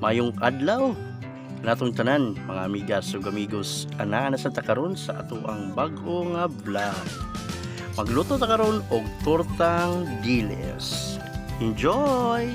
Maayong adlaw natong tanan, mga amigas ug amigos. Anaa na sa ta karon sa atoang bag-o nga vlog. Magluto ta karon og tortang dilis. Enjoy!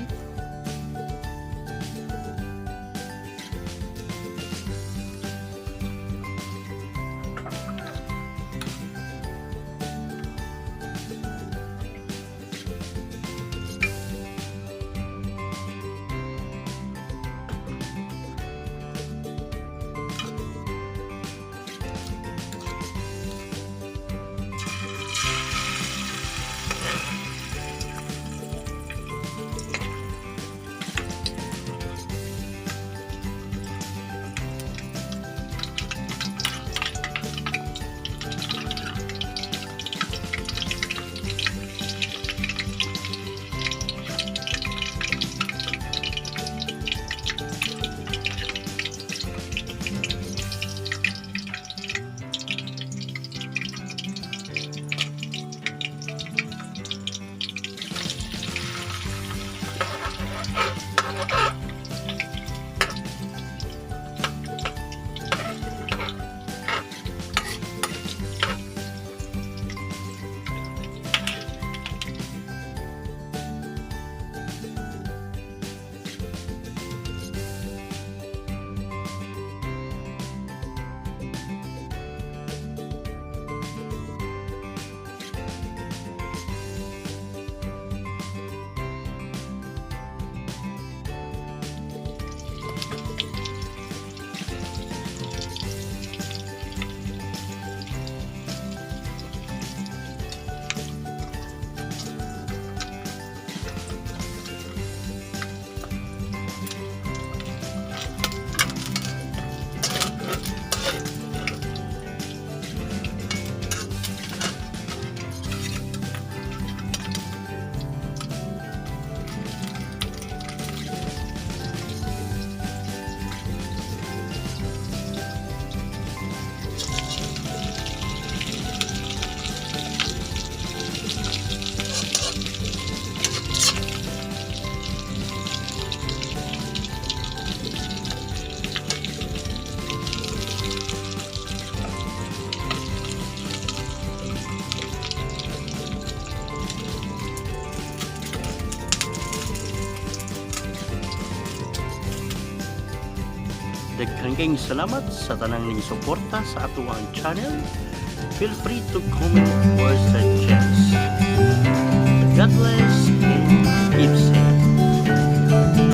Daghan kayong salamat sa tanang ning suporta sa atoang channel. Feel free to comment or suggest. God bless and keep safe.